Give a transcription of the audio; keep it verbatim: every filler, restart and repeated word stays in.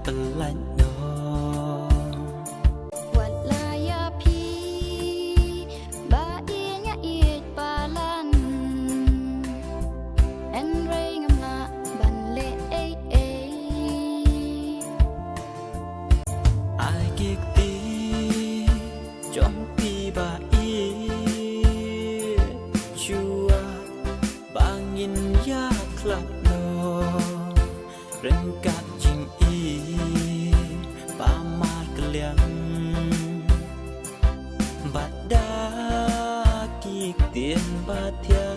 Pyllait noh. Wat la ïa phi ba ïeit nga ïeit palat, hynrei ngam lah ban leh ei ei. Ai ki kti jong phi ba ïeit shuwa ba ngin ïa khlad noh ryngkat jingïeit ba markylliang bad da ki ktien ba thiah.